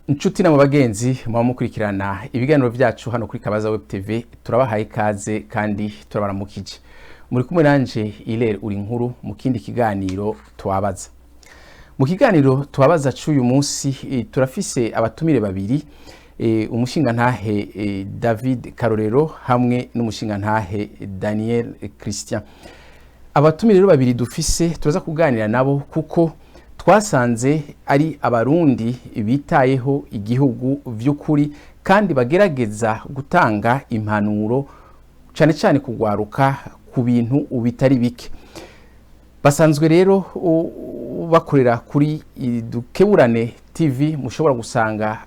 Inshuti na mu bagenzi muba mukurikirana ibiganiro byacu hano kuri Kabaza Web TV, turabahaye ikaze kandi turabaramukije. Muri kumwe nanje Ilere uri nkuru mu kindi kiganiro twabaza. Mu kiganiro tubabaza c'uyu munsi turafise abatumire babiri, umushingantahe David Karorero hamwe n'umushingantahe Daniel Christian. Abatumire rero babiri dufise turaza kuganira nabo kuko twasanze ari Abarundi bitayeho igihugu vy'ukuri kandi bagerageza gutanga impanuro, cane cane kugwaruka, ku bintu bitari bike. Basanzwe rero bakorera kuri Dukeburane TV, mushobora gusanga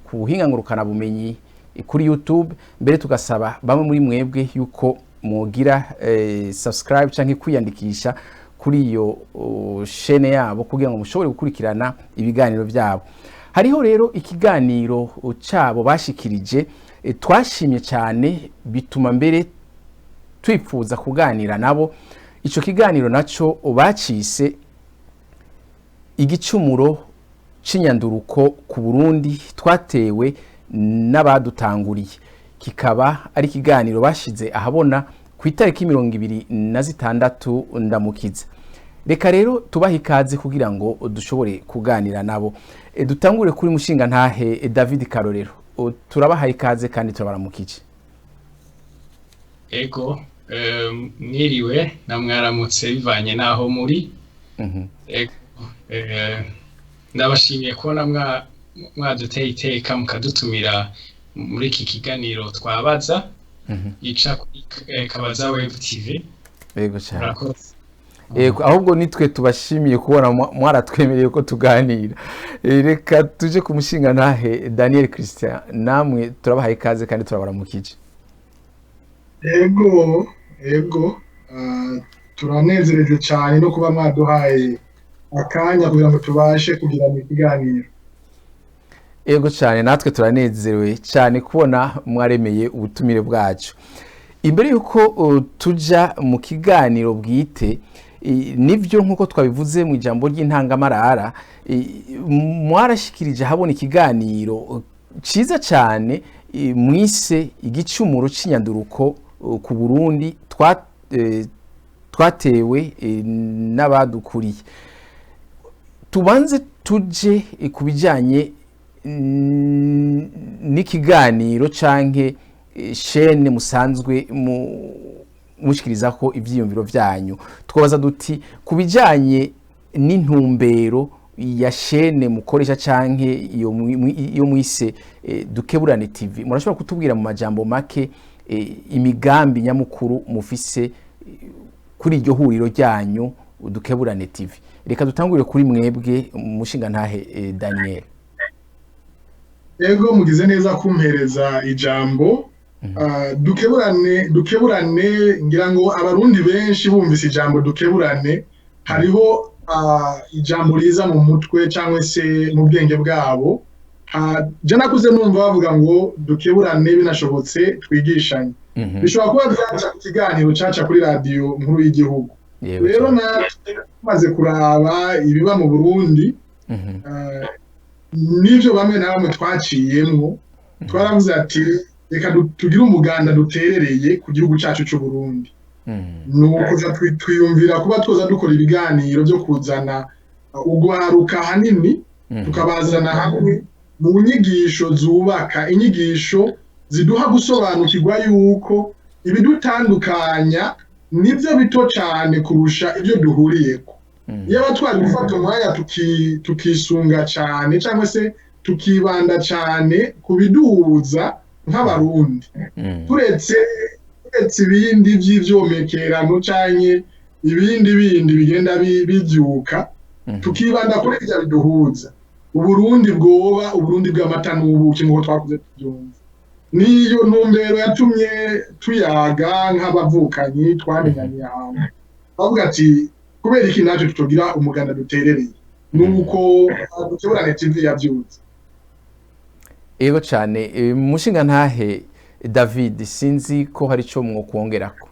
ku buhinga ngurukanabumenyi kuri YouTube. Mbere tugasaba bamwe muri mwebwe yuko mwogira subscribe canke kwiyandikisha kuri iyo chaîne yabo kugira ngo mushobore gukurikirana ibiganiro byabo. Hariho rero ikiganiro cabo bashikirije twashimye cyane, bituma mbere twifuza kuganira nabo. Ico kiganiro naco bacise "Igicumuro c'inyanduruko ku Burundi twatewe n'abadutanguriye", kikaba ari ikiganiro bashize ahabona ku itariki 26 Ndamukiza. Reka rero tubahe ikaze kugira ngo dushobore kuganira nabo. Dutangure kuri mushingantahe David Karorero. Turabahaye ikaze kandi turabaramukije. Ego, mwiriwe na mwaramutse bivanye n'aho muri. Ego, ndabashimiye kubona mwaduteye iteka mukadutumira muri iki kiganiro twabaza ica kuri Kabaza Web TV. Yego cyane. Murakoze. Yego, ahubwo nitwe tubashimiye kubona mwaratwemereye ko tuganira. Reka tuje ku mushingantahe Daniel Christian. Namwe turabahaye ikaze kandi turabaramukije. Ego, turanezereje cyane no kuba mwaduhaye akanya kugira ngo tubashe kugirana ikiganiro. Ego cyane, natwe turanezerewe cyane kubona mwaremeye ubutumire bwacu. Imbere y'uko tuja mu kiganiro bwite, nibyo nk'uko twabivuze mu ijambo ry'intangamarara, mwarashikirije habona ikiganiro ciza cyane mwise "Igicumuro c'inyanduruko ku Burundi twatewe n'abadukuriye". Tubanze tuje ku bijyanye n'ikiganiro canke chaîne musanzwe mushikirizako ivyiyumviro vyanyu. Twabaza duti ku bijyanye n'intumbero ya chaîne mukoresha canke iyo mwise Dukeburane TV, murashobora kutubwira mu majambo make imigambi nyamukuru mufise kuri iryo huriro ryanyu Dukeburane TV? Reka dutangurire kuri mwebwe, umushingantahe Daniel. Ego, mugize neza kumpereza ijambo. Dukeburane, ngira ngo Abarundi benshi bumvise ijambo dukeburane, hariho ijambo riza mu mutwe cyangwa se mu bwenge bwabo. Je nakuze numva bavuga ngo dukeburane, binashobotse twigishanye. Bishobora kuba byaca ku kiganiro caca kuri radiyo nkuru y'igihugu. Rero natwe tumaze kuraba ibiba mu Burundi n'ivyo bamwe na bamwe twaciyemwo, twaravuze ati reka tugire umuganda duterereye ku gihugu cyacu cy'u Burundi. Nuko twiyumvira kuba twoza dukora ibiganiro byo kuzana ugwaruka hanini, tukabazana hamwe mu nyigisho zubaka, inyigisho ziduha gusobanukirwa yuko ibidutandukanya nibyo bito cyane kurusha ibyo duhuriyeko. Iyo twari gufata umwanya tukisunga cyane cyangwa se tukibanda cyane ku biduhuza nk'Abarundi, turetse ibindi by'ivyomekerano canke ibindi bindi bigenda bivyuka, tukibanda kuri ivyo biduhuza, Uburundi bwoba Uburundi bw'amata n'ubuki nk'uko twakuze tubyumva. Niyo ntumbero yatumye tuyaga nk'abavukanyi twamenyaniye ahantu, bavuga ati kubera iki natwe tutogira umuganda duterereye? Nuko Dukeburane TV yavyutse. Ego cyane. Mushingantahe David, sinzi ko hari ico mwokongerako.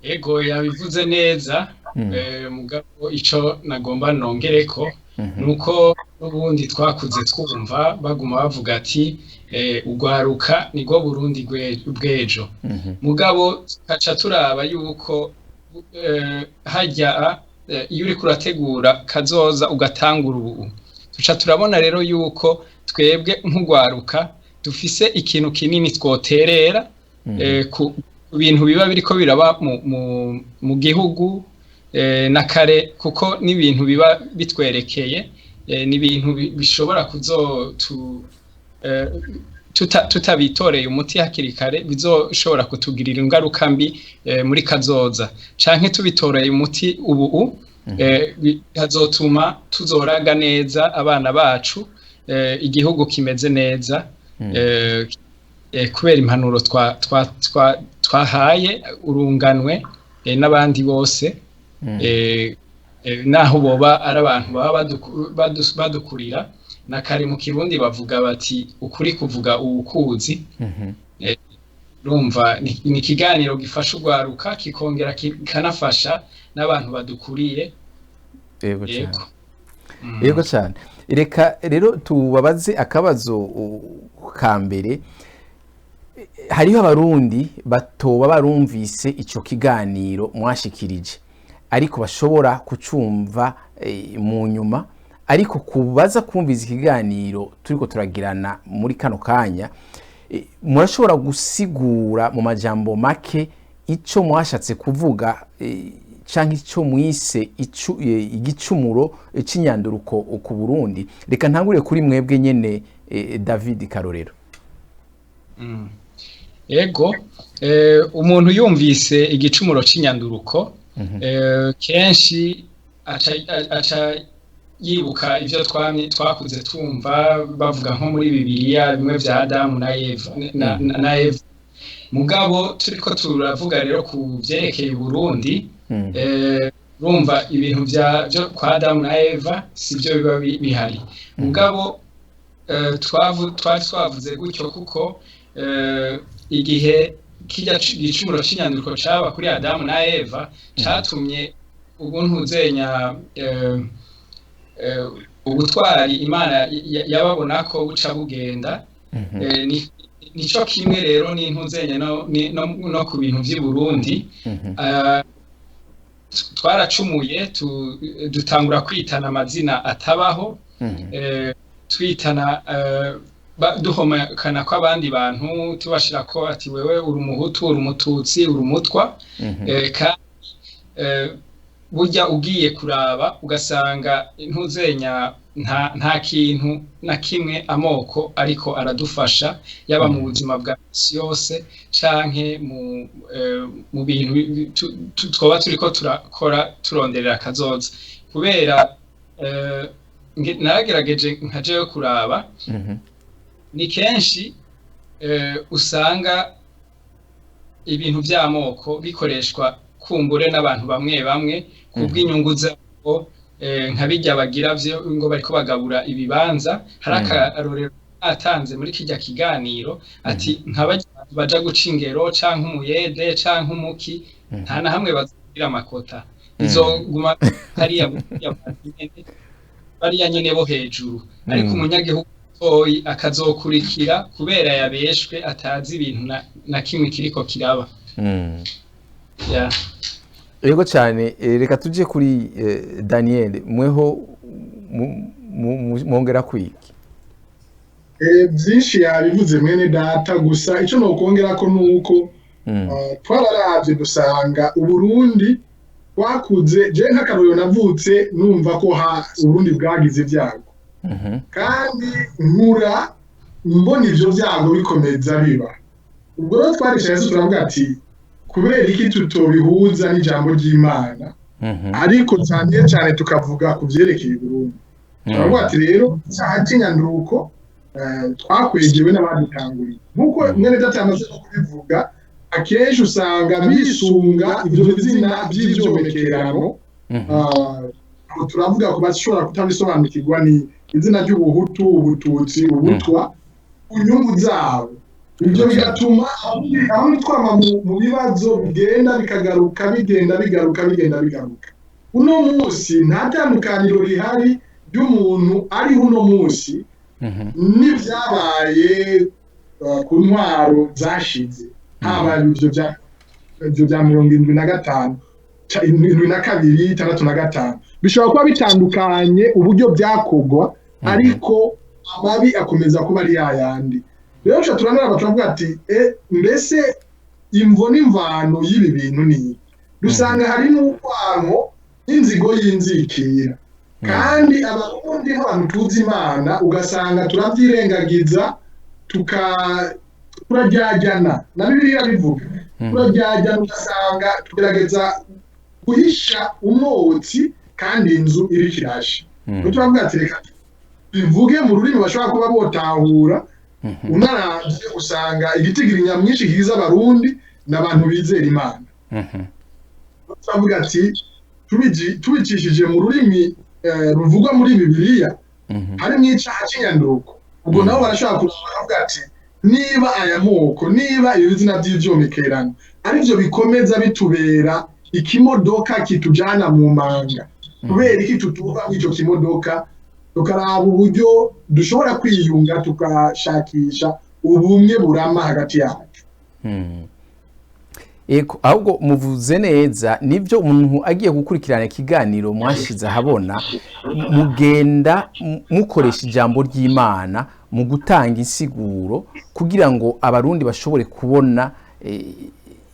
Ego, yabivuze neza. Mugabo ico nagomba nongereko Nuko n'ubundi twakuze twumva baguma bavuga ati ugwaruka nirwo Burundi bw'ejo. Mugabo tukaca turaba yuko hajya iyo uriko urategura kazoza ugatangura ubu, tuca turabona rero yuko twebwe nk'ugwaruka dufise ikintu kinini twoterera ku bintu biba biriko biraba mu gihugu na kare, kuko n'ibintu biba bitwerekeye, n'ibintu bishobora kuzo tutabitoreye umuti hakiri kare bizoshobora kutugirira ingaruka mbi muri kazoza, canke tubitoreye umuti ubu bizotuma tuzoraga neza abana bacu, igihugu kimeze neza, kubera impanuro twahaye urunganwe n'abandi bose, naho boba ari abantu baba badukurira. Na kare mu Kirundi bavuga bati ukuri kuvuga uwukuzi. Urumva ni ikiganiro gifasha urwaruka, kikongera kikanafasha n'abantu badukuriye. Yego cyane, yego cyane. Reka rero tubabaze akabazo ka mbere. Hariho abarundi batoba barumvise ico kiganiro mwashikirije, ariko bashobora kucumva mu nyuma, ariko kubaza kumviza ikiganiro turiko turagirana muri kano kanya, murashobora gusigura mu majambo make ico mwashatse kuvuga, canke ico mwise igicumuro c'inyanduruko ku Burundi? Reka ntangure kuri mwebwe nyene, David Karorero. Ego, umuntu yumvise igicumuro c'inyanduruko, kenshi aca yibuka ivyo twakuze twumva bavuga nko muri Bibiliya, bimwe vya Adamu na Eva na Eva. Mugabo turiko turavuga rero ku vyerekeye Burundi, urumva ibintu vyo kwa Adamu na Eva sivyo biba bihari. Mugabo twari twavuze gutyo kuko igihe kirya gicumuro c'inyanduruko caba kuri Adamu na Eva, catumye ubuntuzenya ubutwari Imana yababona ko buca bugenda. Nico kimwe rero n'intuzenya no ku bintu vy'i Burundi. Twaracumuye, dutangura kwitana amazina atabaho, twitana, duhomekana ko abandi bantu, tubashira ko ati wewe uri umuhutu, uri umututsi, uri umutwa. Kandi burya ugiye kuraba ugasanga intuzenya nta kintu na kimwe amoko ariko aradufasha, yaba mu buzima bwa misi yose canke mu bintu twoba turiko turakora turonderera akazoza. Kubera naragerageje nkajeyo kuraba, ni kenshi usanga ibintu vy'amoko bikoreshwa kumbure n'abantu bamwe bamwe kubw'inyungu zabo, nka bijya bagira vyo ngo bariko bagabura ibibanza. Hari akarorero atanze muri kirya kiganiro ati nka baja guca ingero canke umuyede canke umuki, nta na hamwe bazogira amakota, izoguma hariya bariya nyene bo hejuru, ariko umunyagihugu mutoyi akazokurikira kubera yabeshwe atazi ibintu na kimwe kiriko kiraba. Yego cyane. Reka tuje kuri Daniel, mweho mwongera kwiki? Byinshi yabivuze mwene data, gusa icyo nokongera ko nuko twararavye dusanga Uburundi twakuze, je nk'akarorero navutse numva ko Uburundi bwagize ibyago, kandi nkura mbona ivyo byago bikomeza biba. Ubwo rero twaricaye turavuga ati kubera iki tutobihuza n'ijambo ry'Imana, ariko cyane cyane tukavuga ku vyerekeye Burundi. Turavuga ati rero icyaha cy'inyanduruko twakwegewe n'abadutanguriye, nk'uko mwene data yamaze no kubivuga, akenshi usanga bisunga ivyo bizina by'ivyomekerano. Turavuga ku bashobora kutabisobanukirwa, ni izina ry'ubuhutu, ubututsi, ubutwa, ku nyungu zabo. Ibyo bigatuma aho twama mu bibazo bigenda bikagaruka, bigenda bigaruka, bigenda bigaruka. Uno munsi nta tandukaniro rihari ry'umuntu ariho uno munsi n'ibyabaye ku ntwaro zashize, haba ibyo bya 75, 72, 65, bishobora kuba bitandukanye uburyo byakogwa, ariko amabi akomeza kuba ari yayandi. Rero tuca turanaraba turavuga ati mbese imvo n'imvano y'ibi bintu ni iki? Dusanga harimo urwango n'inzigo y'inzikira, kandi Abarundi nk'abantu tuzi Imana ugasanga turavyirengagiza, turaryajyana, na Bibiliya bivuga turaryajyana, ugasanga tugerageza guhisha umwotsi kandi inzu iriko irasha. Rero turavuga ati reka bivuge mu rurimi bashobora kuba botahura. Unaravye usanga igitigiri nyamwinshi kigize Abarundi n'abantu bizera Imana. Turavuga ati tubicishije mu rurimi ruvugwa muri Bibiliya, harimwo icaha c'inyanduruko, ubwo nabo barashobora kuraba bakavuga ati niba aya moko, niba ibi bizina vy'ivyomekerano arivyo bikomeza bitubera ikimodoka kitujana mu manga, kubera iki tutuva mw'ico kimodoka, tukaraba uburyo dushobora kwiyunga, tukashakisha ubumwe burama hagati yacu. Eko, ahubwo muvuze neza, nibyo umuntu agiye gukurikirana ikiganiro mwashize ahabona, mugenda mukoresha ijambo ry'Imana mu gutanga insiguro kugira ngo Abarundi bashobore kubona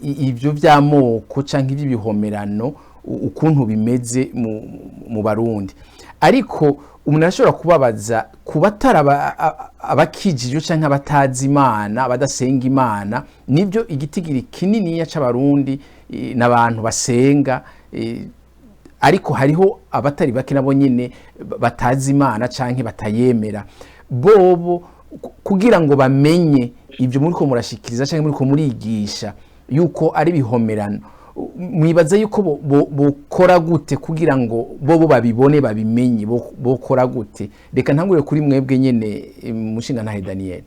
ivyo vy'amoko canke ivy'ibihomerano ukuntu bimeze mu Barundi. Ariko umuntu arashobora kubabaza ku batari abakijijwe canke abatazi Imana, abadasenga Imana. Nibyo, igitigiri kininiya c'Abarundi n'abantu basenga, ariko hariho abatari bake nabo nyene batazi Imana canke batayemera. Bobo kugira ngo bamenye ibyo muriko murashikiriza canke muriko murigisha yuko ari bihomerano, mwibaza yuko bokora gute kugira ngo bobo babibone, babimenye? Bokora gute? Reka ntangure kuri mwebwe nyene, mushingantahe Daniel.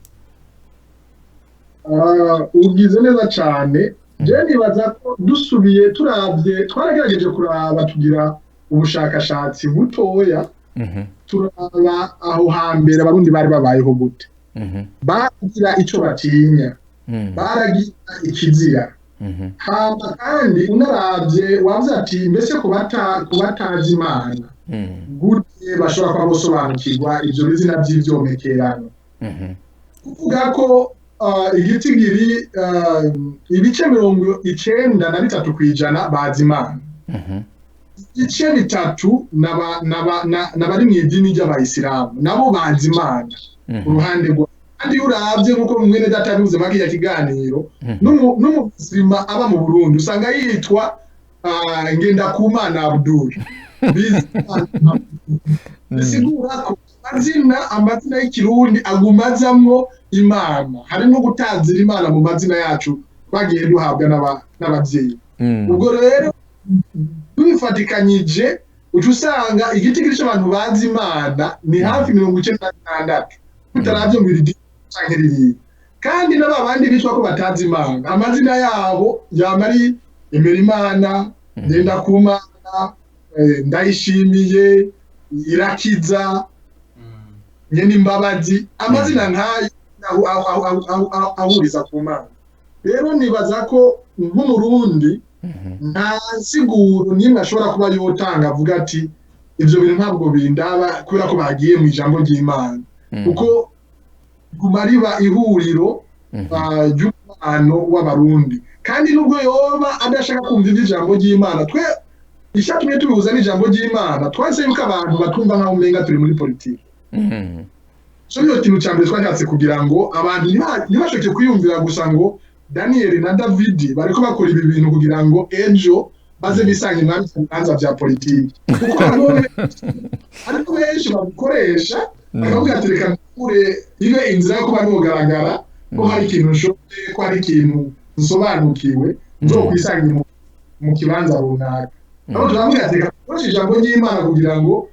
Ugize neza cyane. Je nibaza ko dusubiye turavye, twaragerageje kuraba, tugira ubushakashatsi butoya, turaba aho hambere Abarundi bari babayeho gute. Baragira ico batinya, baragira ikizira. Hama kandi unaravye wavuze ati mbese ku batazi Imana gute bashobora kuba bosobanukirwa ivyo bizina vy'ivyomekerano? Kuvuga ko igitigiri ibice 93% bazi Imana, ibice 3 n'abari mu idini ry'Abayisilamu nabo bazi Imana uruhande rwa. Kandi iyo uravye, nk'uko mwene data yabivuze muri kiriya kiganiro, n'umuslima aba mu Burundi usanga yitwa Ngendakumana Abdul. Bizimana Abdul. Bisigura ko amazina y'ikirundi aguma azamwo Imana, harimo gutazira Imana mu mazina yacu twagiye duhabwa n'abavyeyi. Ubwo rero tubifatikanyije, uca usanga igitigiri c'abantu bazi Imana ni hafi 96, tutaravye ngo iri dini canke ririya. Kandi n'aba bandi bitwa ko batazi Imana, amazina yabo yama ari Emerimana, Ngendakumana, Ndayishimiye, Irakiza, Nyenimbabazi, amazina nk'ayo ahuriza ku Mana. Rero nibaza ko nk'Umurundi nta nsiguro n'imwe ashobora kuba yotanga avuga ati ivyo bintu ntabwo bindaba kubera ko bagiye mu ijambo ry'Imana, kuko riguma riba ihuriro ry'umubano w'Abarundi. Kandi nubwo yoba adashaka kumva ivy'ijambo ry'Imana, twe ishatumye tubihuza n'ijambo ry'Imana, twahise yuko abantu batumva nk'aho umenga turi muri politiki. So niyo kintu cya mbere twashatse, kugira ngo abantu ntibashoke kwiyumvira gusa ngo Daniel na David bariko bakora ibi bintu kugira ngo ejo baze bisange mwami mu bibanza vya politiki, kuko hariho benshi babikoresha bakavuga ati reka nkure ibe inzira yo kuba nogaragara ko hari ikintu nshoboye, ko hari ikintu nsobanukiwe, nzokwisange mu kibanza runaka. Aho turavuga ati reka dukoreshe ijambo ry'Imana kugira ngo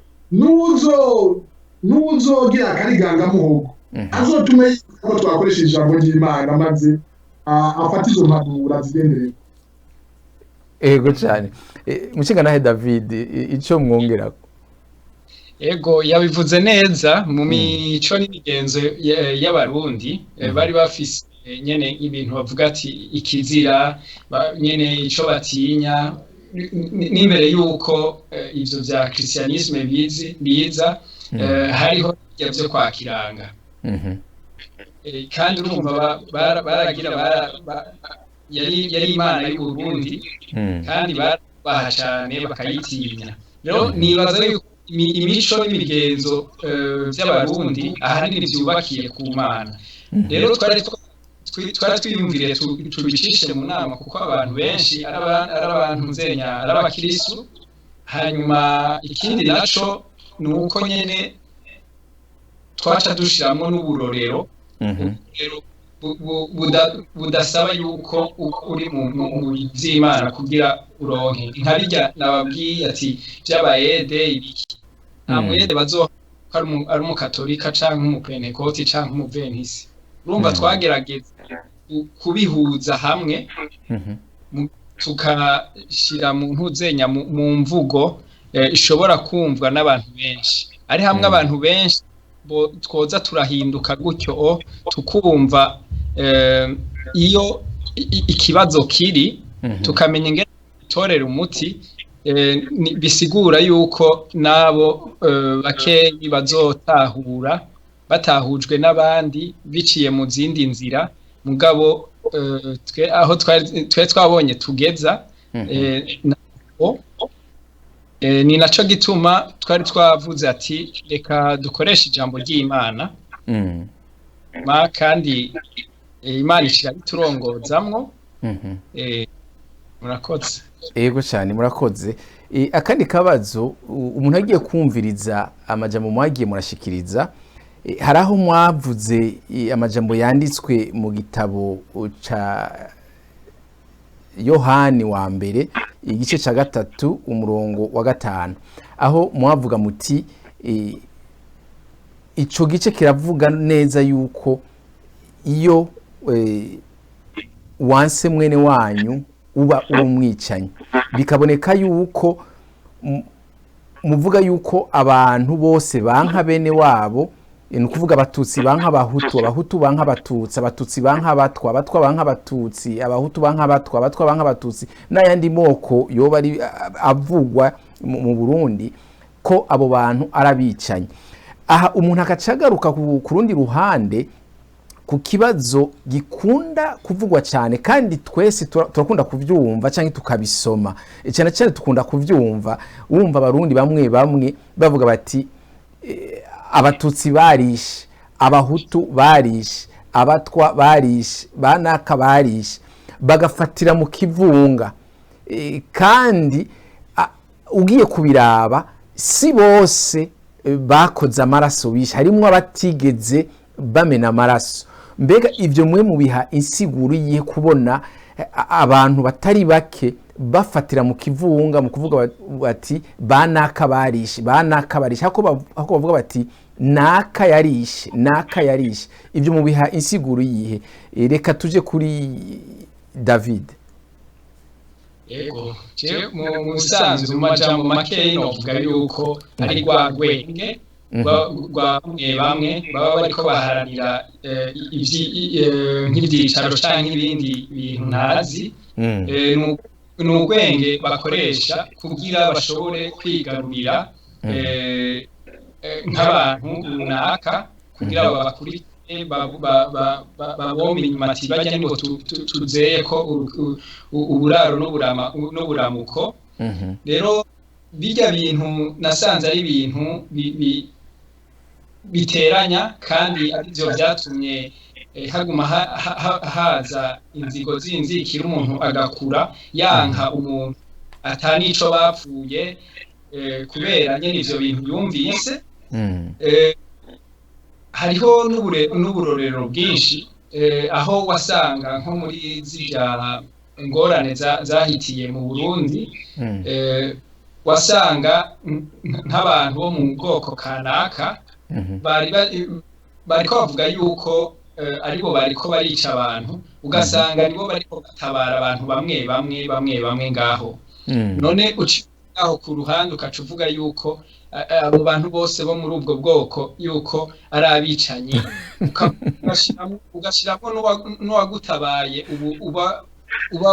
nuzogira akarigangamuhogo azotume ko twakoresha ijambo ry'Imana, maze afate izo mpanuro azigendereko. Ego cyane. Mushingantahe David, ico mwongerako? Ego, yabivuze neza. Mu mico n'imigenzo y'Abarundi, bari bafise nyene ibintu bavuga ati ikizira, nyene ico batinya, n'imbere yuko ivyo vya christianisme biza, hariho vyo kwakiranga. Kandi urumva baragira yari Imana y'u Burundi, kandi barabaha cane bakayitinya. Rero nibaza yuko imico n'imigenzo by'Abarundi ahanini byubakiye ku Mana. Rero twari twiyumviriye tubicishe mu nama, kuko abantu benshi ari abantu nzenya, ari abakirisu. Hanyuma ikindi naco ni uko nyene twaca dushiramwo n'uburorero budasaba yuko uri mu vy'Imana kugira uronke. Nka birya nababwiye ati vy'abayede ibiki, nta muyede bazoha ari umukatolika canke umupentekoti canke umuventisi. Urumva twagerageza kubihuza hamwe, tukashira mu ntuzenya mu mvugo ishobora kumvwa n'abantu benshi. Ari hamwe abantu benshi twoza turahinduka gutyo, tukumva iyo ikibazo kiri, tukamenya ingene dutorera umuti. Bisigura yuko nabo bakeyi bazotahura batahujwe n'abandi biciye mu zindi nzira. Mugabo twe aho twe twabonye tugeza, ni naco gituma twari twavuze ati reka dukoreshe ijambo ry'Imana, kandi Imana ishira biturongozamwo. Murakoze. Yego cyane, murakoze. Akandi kabazo, umuntu agiye kumviriza amajambo mwagiye murashikiriza, hari aho mwavuze amajambo yanditswe mu gitabo ca Yohani wa mbere igice ca 3 umurongo wa 5, aho mwavuga muti ico gice kiravuga neza yuko iyo wanse mwene wanyu uba uri umwicanyi. Bikaboneka yuko muvuga yuko abantu bose banka bene wabo, ni ukuvuga Abatutsi banka Abahutu, Abahutu banka Abatutsi, Abatutsi banka Abatwa, Abatwa banka Abatutsi, Abahutu banka Abatwa, Abatwa banka Abatutsi, n'ayandi moko yoba ari avugwa mu Burundi, ko abo bantu arabicanyi. Aha umuntu akacagaruka ku rundi ruhande ku kibazo gikunda kuvugwa cyane, kandi twese turakunda kuvyumva cyangwa tukabisoma, cyane cyane tukunda kuvyumva, wumva Abarundi bamwe bamwe bavuga bati Abatutsi barishe, Abahutu barishe, Abatwa barishe, banaka barishe, bagafatira mu kivunga. Kandi ugiye kubiraba si bose bakoze amaraso bishe, harimwo abatigeze bamena amaraso. Mbega ibyo mwe mubiha insiguro yihe kubona abantu batari bake bafatira mu kivunga mu kuvuga bati banaka barishe, banaka barishe, hako bavuga bati naka yarishe, naka yarishe? Ibyo mubiha insiguro yihe? Reka tuje kuri David. Yego, mu busanzwe mu majambo make novuga yuko ari rwa gwenge rwa bamwe bamwe baba bariko baharanira nk'ivyicaro canke ibindi bintu ntazi. Ni ubwenge bakoresha kugira bashobore kwigarurira nk'abantu runaka, kugira babakurikire, babome inyuma ati bajya nibo tuzeye ko uburaro n'uburamuko. Rero bijya bintu nasanze ari ibintu biteranya, kandi arivyo vyatumye haguma haza inzigo zinzikira, umuntu agakura yanka umuntu atanico bapfuye, kubera nyene ivyo bintu yumvise. Hariho n'uburorero bwinshi, aho wasanga nko muri zirya ngorane zahitiye mu Burundi, wasanga nk'abantu bo mu bwoko kanaka bariko bavuga yuko aribo bariko barica abantu, ugasanga nibo bariko batabara abantu bamwe bamwe bamwe bamwe ngaho. None Ngaho ku ruhande ukaca uvuga yuko abo bantu bose bo muri ubwo bwoko yuko ari abicanyi, ugashiramwo n'uwagutabaye, ubu uba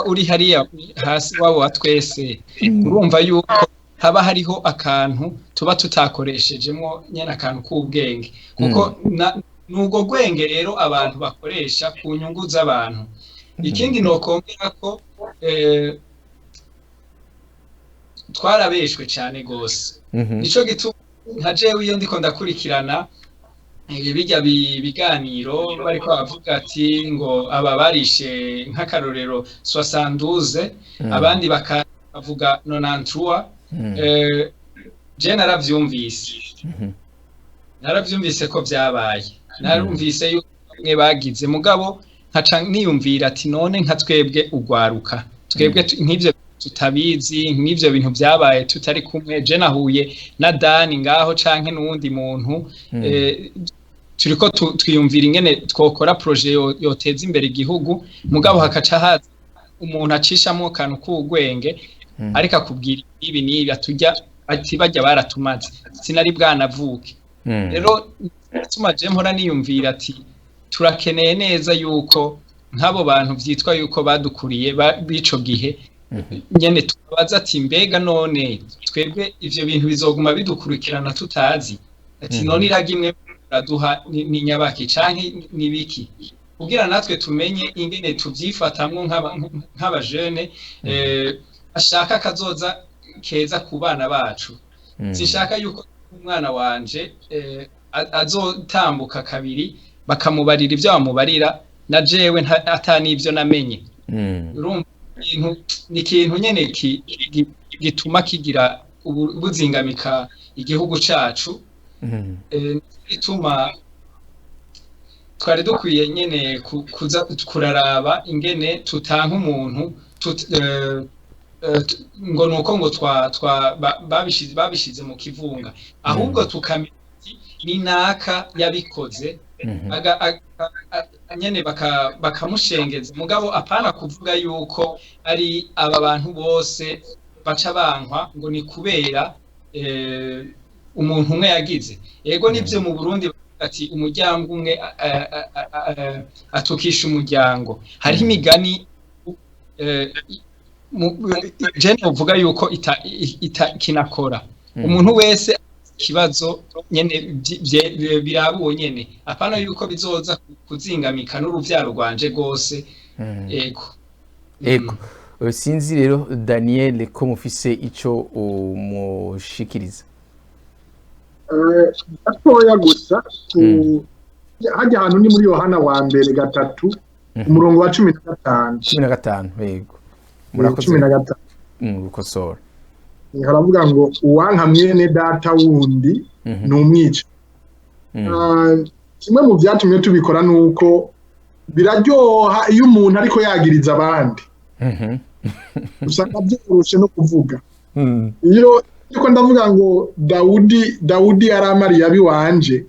uri hariya hasi wabo wa twese. Urumva yuko haba hariho akantu tuba tutakoreshejemo nyene, akantu k'ubwenge, kuko nubwo gwenge rero abantu bakoresha ku nyungu z'abantu. Ikindi nokongera ko twarabeshwe cyane gose. Nico gituma nka jewe iyo ndiko ndakurikirana bijya biganiro bariko bavuga ati ngo aba barishe, nk'akarorero 72, abandi bakavuga 93, je naravyumvise ko vyabaye, narumvise yuko bamwe bagize, mugabo nkaca niyumvira ati: none nka twebwe ugwaruka, twebwe nk'ivyo tutabizi, nk'ivyo bintu vyabaye tutari kumwe, je nahuye na Dani ngaho canke n'uwundi muntu, turiko twiyumvira ingene twokora projet yoteza imbere igihugu, mugabo hakaca haza umuntu acishamo akantu k'ugwenge, ariko akubwira ibi n'ibi, atujya ati bajya baratumaze, sinari bwanavuke. Rero gituma je mpora niyumvira ati turakeneye neza yuko nk'abo bantu vyitwa yuko badukuriye b'ico gihe nyene tubaza ati: mbega none twebwe ivyo bintu bizoguma bidukurikirana tutazi? Ati none iragi imwe uraduha ni nyabaki canke ni biki, kugira natwe tumenye ingene tuvyifatamwo nk'abajene ashaka kazoza keza ku bana bacu. Sinshaka yuko umwana wanje azotambuka kabiri bakamubarira ibyo bamubarira na jewe ata n'ivyo namenye. Urumva ni ikintu nyene gituma kigira buzingamika igihugu cacu. Ituma twari dukwiye nyene kuza kuraraba ingene tutanka umuntu ngo nuko ngo twa twa babishize mu kivunga, ahubwo tukamenya ati ni naka yabikoze, nyene bakamushengeza, mugabo apana kuvuga yuko ari aba bantu bose baca bankwa ngo ni kubera umuntu umwe yagize. Ego, nivyo, mu Burundi bavuga ati umuryango umwe atukisha umuryango. Hariho imigani je novuga yuko ita kinakora. Umuntu wese ikibazo nyene biraba uwo nyene, apana yuko bizoza kuzingamika n'uruvyaro rwanje rwose. Ego. Ego. Sinzi rero Daniel ko mufise ico umushikiriza. Gatoya gusa. Hajya ahantu ni muri Yohana wa mbere 3, umurongo wa 15. 15, yego, murakoze. 15. Gukosora. Haravuga ngo uwanka mwene data wundi ni umwica. Kimwe mu byatumye tubikora ni uko biraryoha iyo umuntu ariko yagiriza abandi, usanga byoroshe no kuvuga. Iyo ariko ndavuga ngo Dawudi yaramariye abiwanje,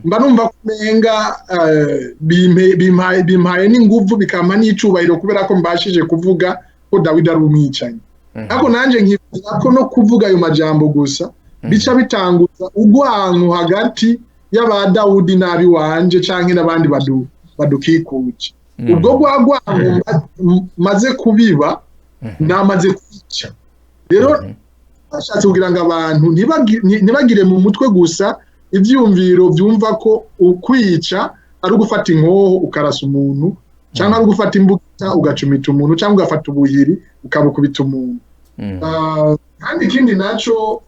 mba numva ko umenga bimpaye n'inguvu, bikampa n'icubahiro, kubera ko mbashije kuvuga ko Dawidi ari umwicanyi. Ariko nanjye nkifuza ko no kuvuga ayo majambo gusa bica bitanguza urwanko hagati y'aba Dawudi n'abiwanje canke n'abandi badukikuje. Ubwo rwanko maze kubiba, namaze kwica. Rero bashatse kugira ngo abantu ntibagire mu mutwe gusa ivyumviro byumva ko ukwica ari ugufata inkoho ukarasa umuntu, cyangwa ari ugufata imbugita ugacumita umuntu, cyangwa ugafata ubuhiri ukabukubita umuntu. Kandi ikindi naco,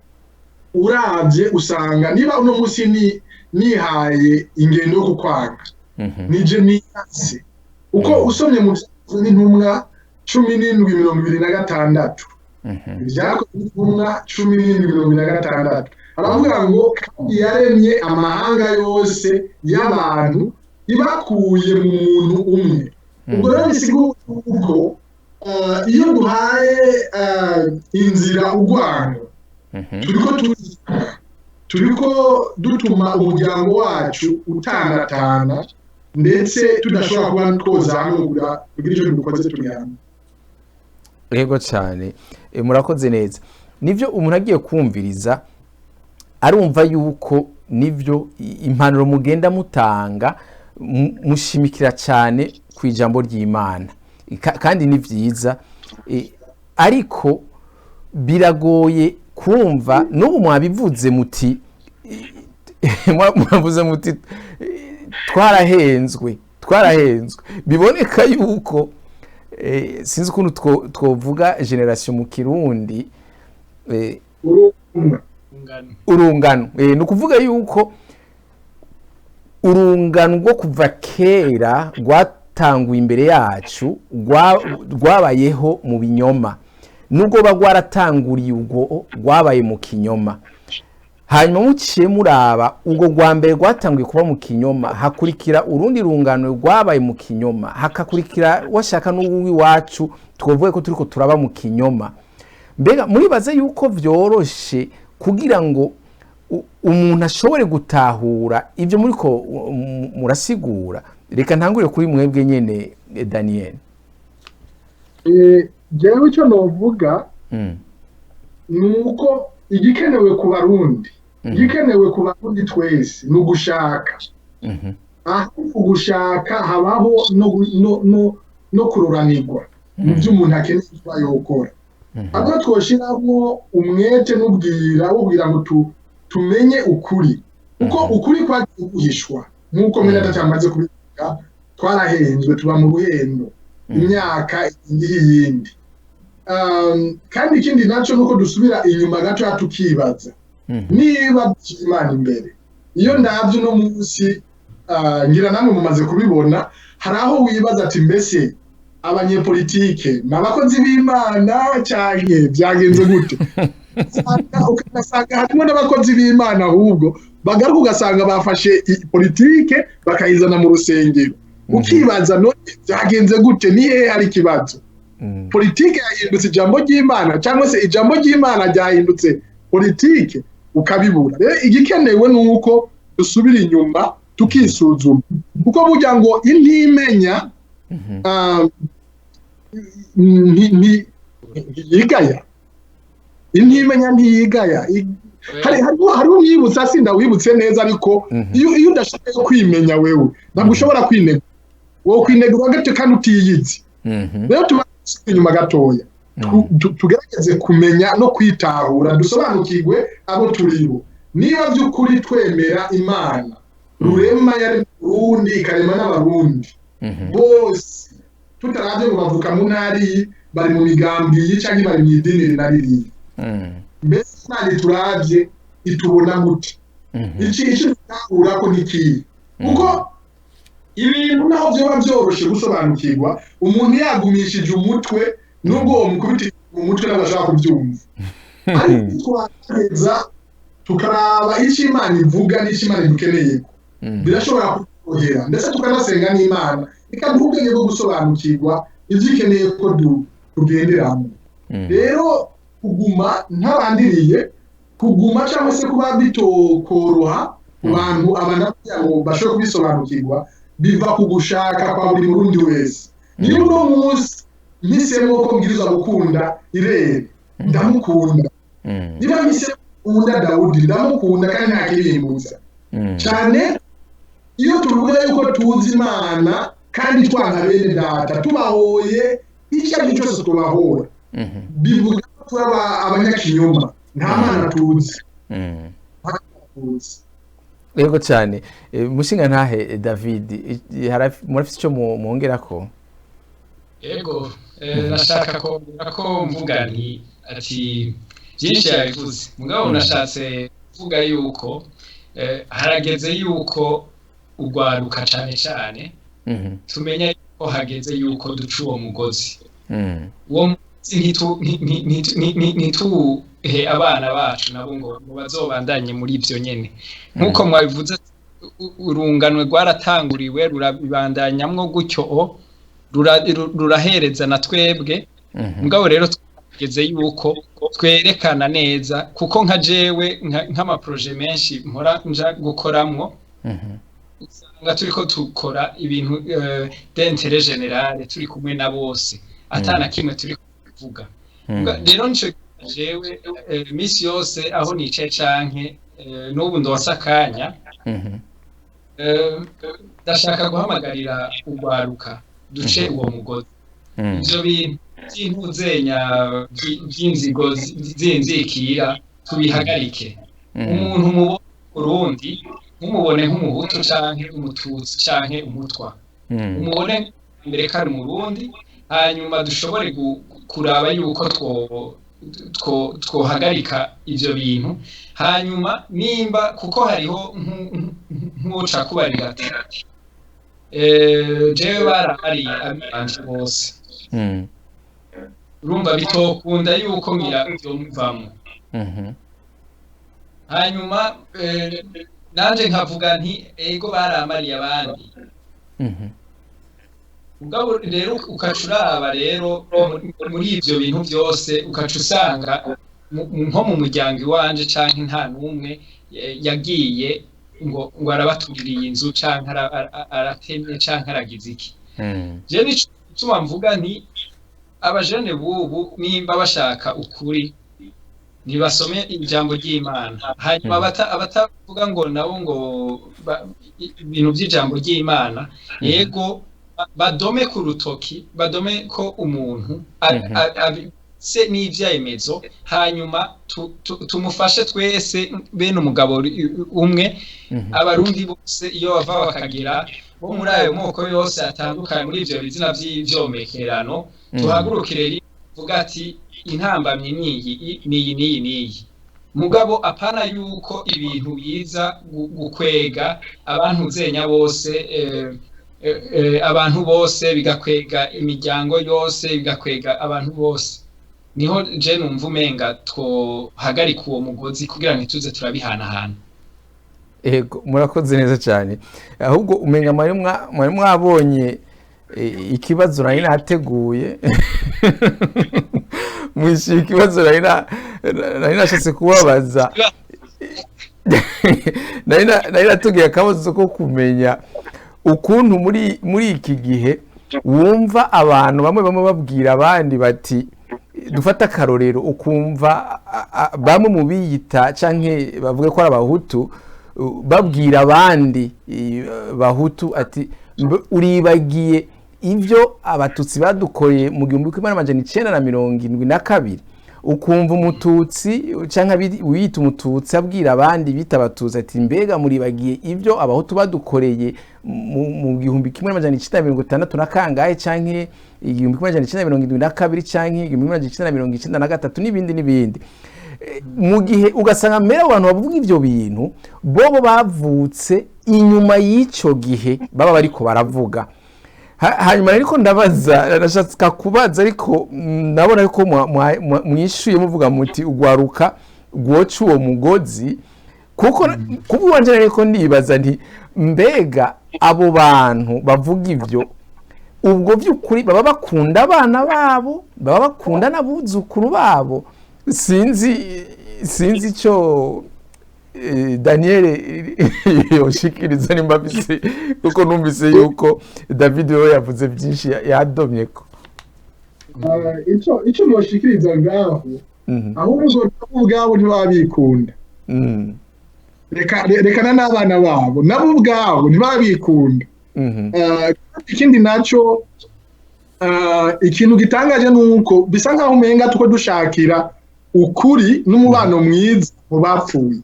uravye usanga niba uno munsi nihaye ingendo yo kukwanga, nije niyase uko. Usomye mu Vyakozwe n'Intumwa 17:26, Ibyakozwe n'Intumwa 17:26, aravuga ngo kandi yaremye amahanga yose y'abantu ibakuye mu muntu umwe. Ubwo rero bisigura uko iyo duhaye inzira urwango, turiko dutuma umuryango wacu utanatana, ndetse tudashobora kuba twoza hamwe kugira icyo dukoze turi hamwe. Yego cyane. Murakoze neza. Nivyo, umuntu agiye kumviriza arumva yuko nivyo impanuro mugenda mutanga mushimikira cyane ku ijambo ry'Imana, kandi ni vyiza, ariko biragoye kumva. N'ubu mwabivuze muti, mwavuze muti twarahenzwe, twarahenzwe. Biboneka yuko sinzi ukuntu twovuga génération mu Kirundi, Urumva. Ungano. Urungano, ni ukuvuga yuko urungano rwo kuva kera rwatanguye imbere yacu, rwabayeho mu binyoma, nubwo ruba rwaratanguriye ubwo rwabaye mu kinyoma. Hanyuma muciye muraba ubwo rwa mbere rwatanguye kuba mu kinyoma, hakurikira urundi rungano rwabaye mu kinyoma, hakakurikira washaka n'uw'iwacu, twavuye ko turiko turaba mu kinyoma. Mbega muribaze yuko vyoroshe kugira ngo umuntu ashobore gutahura ibyo muriko murasigura? Reka ntangure kuri mwebwe nyene, Daniel. Jewe icyo novuga ni uko igikenewe ku Barundi, igikenewe ku Barundi twese ni ugushaka. Aho ugushaka habaho no kururanirwa mu byo umuntu akeneye kuba yokora, aho twoshiramo umwete n'ubwira wo kugira ngo tumenye ukuri, kuko ukuri kwagiye guhishwa nk'uko mwene data yamaze kubivuga. Twarahenzwe, tuba mu ruhendo imyaka indi yindi. Kandi ikindi nacyo nuko dusubira inyuma gato tukibaza niba dushyira Imana imbere. Iyo ndabyo uno munsi, ngira namwe mumaze kubibona, hari aho wibaza ati: mbese abanyepolitike ni abakozi b'Imana canke byagenze gute? Ugasanga harimo n'abakozi b'Imana ahubwo bagaruka, ugasanga bafashe politike bakayizana mu rusengero, ukibaza: none byagenze gute? Ni hehe hari ikibazo? Politike yahindutse ijambo ry'Imana, cyangwa se ijambo ry'Imana ryahindutse politike, ukabibura. Rero igikenewe ni uko dusubira inyuma tukisuzuma, kuko burya ngo intimenya ntiyigaya, intimenya ntiyigaya. Hariho umwibutsa, sinda wibutse neza, ariko iyo udashaka kwimenya wewe, ntabwo ushobora kwinegura. Wowe kwinegura gute kandi utiyizi? Rero tuba inyuma gatoya, tugerageze kumenya no kwitahura, dusobanukirwe abo turibo, niba by'ukuri twemera Imana rurema yari Burundi, ikarema n'Abarundi bose, tutaravye ngo bavuka mu ntara iyi, bari mu migambi iyi, canke bari mu idini iri na ririya. Mbese Imana ituravye itubona gute? Iki tutahura ko ni ikihe? Kuko ibintu naho vyoba vyoroshe gusobanukirwa, umuntu yagumishije umutwe, nubwo uwo mukubita mu mutwe ntabwo ashobora kubyumva. Ariko twaheza tukaraba icyo Imana ivuga n'icyo Imana idukeneye, birashobora kutworohera, ndetse tukanasenga n'Imana ikaduha ubwenge bwo gusobanukirwa ibyo ikeneye ko tugenderamo. Rero kuguma ntabandiriye, kuguma cyangwa se kuba bitokoroha ku bantu abana kugira ngo bashobore kubisobanukirwa, biva ku gushaka kwa buri Murundi wese. Niba uno munsi mpisemo ko mbwirizwa gukunda Irere, ndamukunda. Niba mpisemo gukunda Dawudi, ndamukunda, kandi nta kibimbuza. Cyane iyo tuvuga yuko tuzi Imana kandi twanka bene data, tubahoye icyo ari cyo cyose tubahora, bivuga ko turaba abanyakinyoma, nta Mana tuzi. Nta Mana tuzi. Yego cyane. Mushinga ntahe David, murafise icyo mwongerako? Ego, nashaka kongera ko mvuga nti ati byinshi yabivuze, mugabo nashatse kuvuga yuko harageze yuko urwaruka cane cane tumenya yuko hageze yuko duca uwo mugozi. Uwo mugozi ntituhe abana bacu nabo ngo bazobandanye muri ivyo nyene. Nk'uko mwabivuze, urunganwe rwaratanguriwe, rurabibandanyamwo gutyo, rurahereza na twebwe. Mugabo rero tugeze yuko twerekana neza, kuko nka jewe nk'amaprojets menshi mpora nja gukoramwo, usanga turiko tukora ibintu d'intérêt général, turi kumwe na bose, atana kimwe turi kuvuga. Rero nico Jewe misi yose aho nicaye canke n'ubu ndonse akanya, ndashaka guhamagarira urwaruka duce uwo mugozi. Ivyo bintu vy'intuzenya vy'inzigo z'inzikira tubihagarike. Umuntu mubone Burundi, ntumubone nk'umuhutu canke umututsi canke umutwa, umubone mbere ko ari umurundi, hanyuma dushobore kuraba yuko twohagarika ivyo bintu. Hanyuma nimba kuko hariho nk'uca kubarira ati jewe barahariye abanje bose, urumva bitokunda yuko ngira vyomvamwo. Hanyuma nanje nkavuga nti ego baramariye abandi. Mugabo rero ukaca uraba rero muri ivyo bintu vyose, ukaca usanga nko mu muryango iwanje canke nta n'umwe yagiye ngo arabatuririye inzu canke aratemye canke aragize iki. Je nico gituma mvuga nti abajene bubu nimba bashaka ukuri ntibasome ijambo ry'Imana, hanyuma abatavuga ngo nabo ngo ibintu by'ijambo ry'Imana, yego badome ku rutoki, badome ko umuntu se n'ivyemezo, hanyuma tumufashe twese bene umugabo umwe, abarundi bose iyo bava bakagera bo muri ayo moko yose atandukanye muri ivyo bizina vy'ivyomekerano, tuhagurukire tuvuga ati intambamyi niyi niyi niyi niyi. Mugabo apana yuko ibintu biza gukwega abantu zenya bose, abantu bose bigakwega imiryango yose, bigakwega abantu bose. Niho je numva umenga twohagarika uwo mugozi kugira ntituze turabihanahana. Ego, murakoze neza cyane. Ahubwo umenga mwari mwabonye ikibazo nari nateguye, mwishyuye ikibazo nari nashatse kubabaza. Nari natubwiye akabazo ko kumenya ukuntu muri iki gihe wumva abantu bamwe bamwe babwira abandi bati, dufate akarorero, ukumva bamwe mu biyita canke bavuga ko ari abahutu babwira abandi bahutu ati uribagiye ibyo abatutsi badukoreye mu 1972. Ukumva umututsi canke wiyita umututsi abwira abandi bita abatutsi ati mbega muribagiye ibyo abahutu badukoreye mu 1960 na kangahe, canke 1972, canke 1993, n'ibindi n'ibindi. Mu gihe ugasanga mbere abantu bavuga ivyo bintu bobo bavutse inyuma y'ico gihe baba bariko baravuga. Hanyuma ariko ndabaza, nashaka kubaza, ariko ndabona yuko mwishuye muvuga muti ugwaruka gwoca uwo mugozi, kuko kubwanje ariko ndibaza nti mbega abo bantu bavuga ivyo ubwo by'ukuri baba bakunda abana babo, baba bakunda n'abuzukuru babo? Sinzi icyo Daniel yoshikiriza nimba afise, kuko numvise yuko David we yavuze byinshi yadomye ko. Ico noshikiriza ngaho, ahubwo nabo ubwabo ntibabikunda, rekana n'abana babo, nabo ubwabo ntibabikunda. Ikindi naco, ikintu gitangaje nuko bisa nkaho umenga tuko dushakira ukuri n'umubano mwiza mu bapfuye,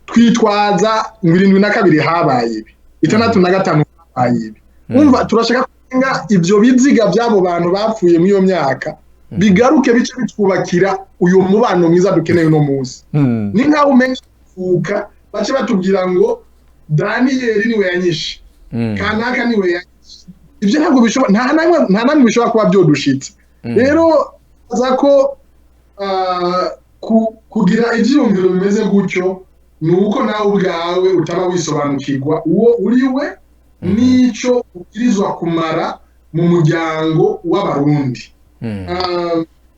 twitwaza ngo 72 habaye ibi, 65 habaye ibi. Umva, turashaka kurenga ivyo biziga by'abo bantu bapfuye muri iyo myaka bigaruke bice bitwubakira uyu mubano mwiza dukeneye uno munsi. Ni nkaho umenga kuvuka bace batubwira ngo Daniyeli niwe yanyishe, kanaka niwe yanyishe. Ibyo ntabwo bishobora, nta namwe bishobora kuba byodushitse. Rero aza ko kugira ivyiyumviro bimeze gutyo ni uko nawe ubwawe utaba wisobanukirwa uwo uriwe n'ico ubwirizwa kumara mu muryango w'abarundi.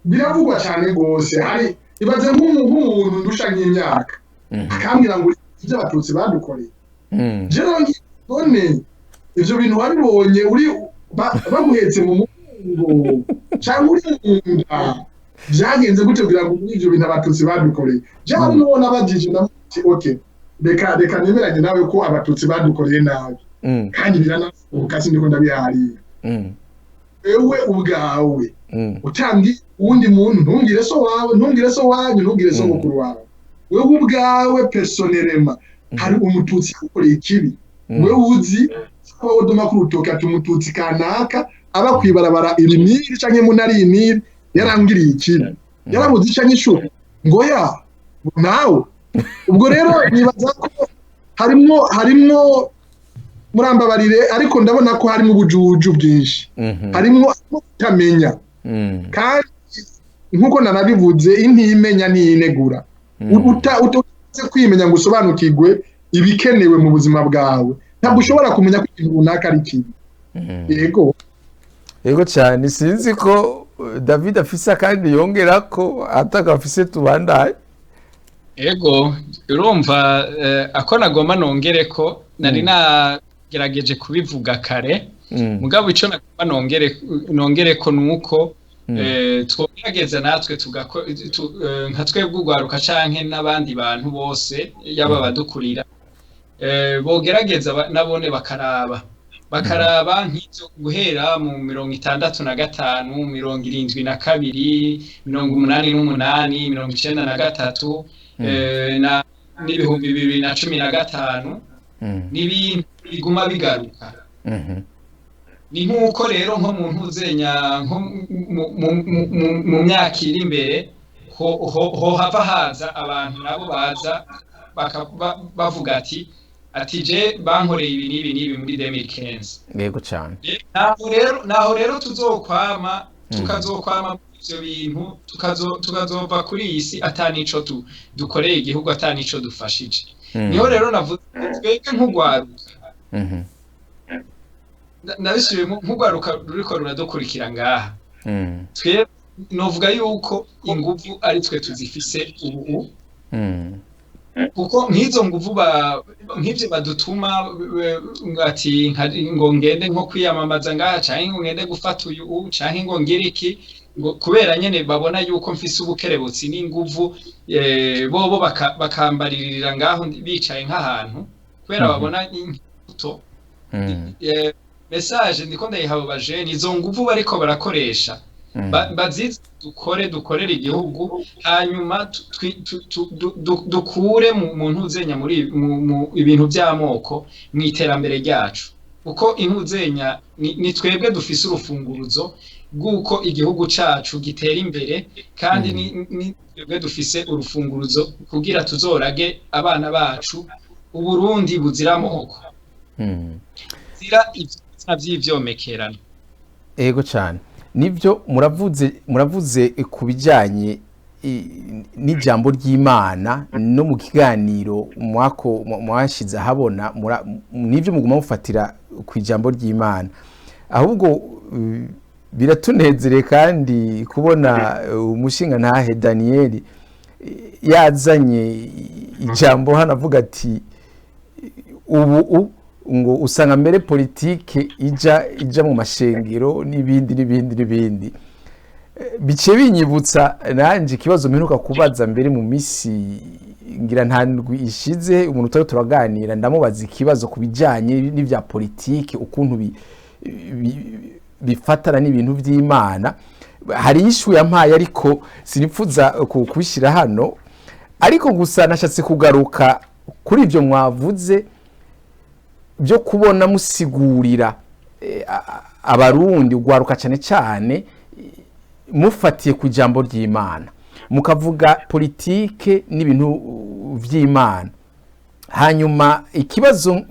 Biravugwa cyane rwose. Hari ibaze nk'umuntu ndusha nk'imyaka akambwira ngo ibyo abatutsi badukoreye, jewe none ivyo bintu wabibonye uri baguhetse mu mugongo cyangwa uri mu nda? Byagenze gute kugira ngo muri ivyo bintu Abatutsi badukoreye? Jewe n'uwo nabajije, ndamuti: "Okay, reka nemeranye nawe ko Abatutsi badukoreye nabi, kandi biranashoboka, sindiko ndabiharira. Wewe ubwawe, utambwiye uwundi muntu, ntumbwire so wawe, ntumbwire so wanyu, ntumbwire so mukuru wawe, wewe ubwawe personnellement, hari Umututsi yagukoreye ikibi wewe uzi ko wodoma ku rutoki ati: 'Umututsi kanaka aba kwibarabara iri n'iri canke mu ntara iyi n'iri yarangiriye ikibi, yarabuze ica nyishura ngo ya nawe.'" Ubwo rero nibaza ko harimwo, murambabarire, ariko ndabona ko harimo ubujuju bwinshi, harimwo kutamenya. Kandi nk'uko nanabivuze, intimenya ntiyinegura. Utaze kwimenya ngo usobanukirwe ibikenewe mu buzima bwawe, ntabwo ushobora kumenya ko ikintu runaka ari kibi. Yego. Yego cyane. Sinzi ko David afise kandi yongera ko atagafise, tubandaye. Ego, urumva, ako nagomba nongere ko nari nagerageje kubivuga kare, mugabo ico nagomba nongere ko nuko twogerageza natwe nka twebwe urwaruka canke n'abandi bantu bose, yaba abadukurira, bogerageza nabone bakaraba nk'ivyo guhera mu 65, 72, 88, 93 na n'2015, n'ibintu biguma bigaruka. Ni nk'uko rero nko mu ntuzenya, nko mu myaka iri imbere, ho hava haza abantu nabo baza bavuga ati: "Je bankoreye ibi n'ibi n'ibi muri 2015." Yego cyane. Naho rero tuzokwama, tukazokwama muri ivyo bintu, tukazova kuri iyi si ata nico dukoreye igihugu, ata nico dufashije. Niho rero navuze twebwe nk'urwaruka, ndabisubiyemo, nk'urwaruka ruriko ruradukurikira ngaha, twe novuga yuko inguvu ari twe tuzifise ubu, kuko nk'izo nguvu nk'ivyo badutuma ati ngo ngende nko kwiyamamaza ngaha, canke ngo ngende gufata uyu canke ngo ngire iki, ngo kubera nyene babona yuko mfise ubukerebutsi n'inguvu, bobo bakambaririra ngaho bicaye nk'ahantu kubera babona imbuto. Message ndiko ndayiha abo bajene: izo nguvu bariko barakoresha, bazize dukore, dukorere igihugu, hanyuma dukure mu ntuzenya muri mu ibintu by'amoko mu iterambere ryacu, kuko intuzenya ni twebwe dufise urufunguruzo rw'uko igihugu cacu gitera imbere, kandi ni twebwe dufise urufunguruzo kugira tuzorage abana bacu Uburundi buzira amoko, zira ivyo vy'ivyomekerano. Ego cyane, nibyo muravuze ku bijyanye n'ijambo ry'Imana no mu kiganiro mwako mwashize ahabona, nibyo muguma mufatira ku ijambo ry'Imana. Ahubwo biratunezere kandi kubona umushinga ntahe Daniel yazanye ijambo hano avuga ati ubu ngo usanga mbere politike ija mu mashengero n'ibindi n'ibindi n'ibindi. Bice binyibutsa nanje ikibazo mperuka kubaza mbere mu misi ngira nta ndwi ishize, umuntu utari turaganira, ndamubaza ikibazo ku bijyanye n'ibya politike, ukuntu bifatana n'ibintu by'Imana. Hari ishu yampaye, ariko sinipfuza kubishyira hano. Ariko gusa nashatse kugaruka kuri ibyo mwavuze byo kubona musigurira Abarundi, ugwaruka cyane cyane, mufatiye ku ijambo ry'Imana, mukavuga politike n'ibintu vy'Imana. Hanyuma ikibazo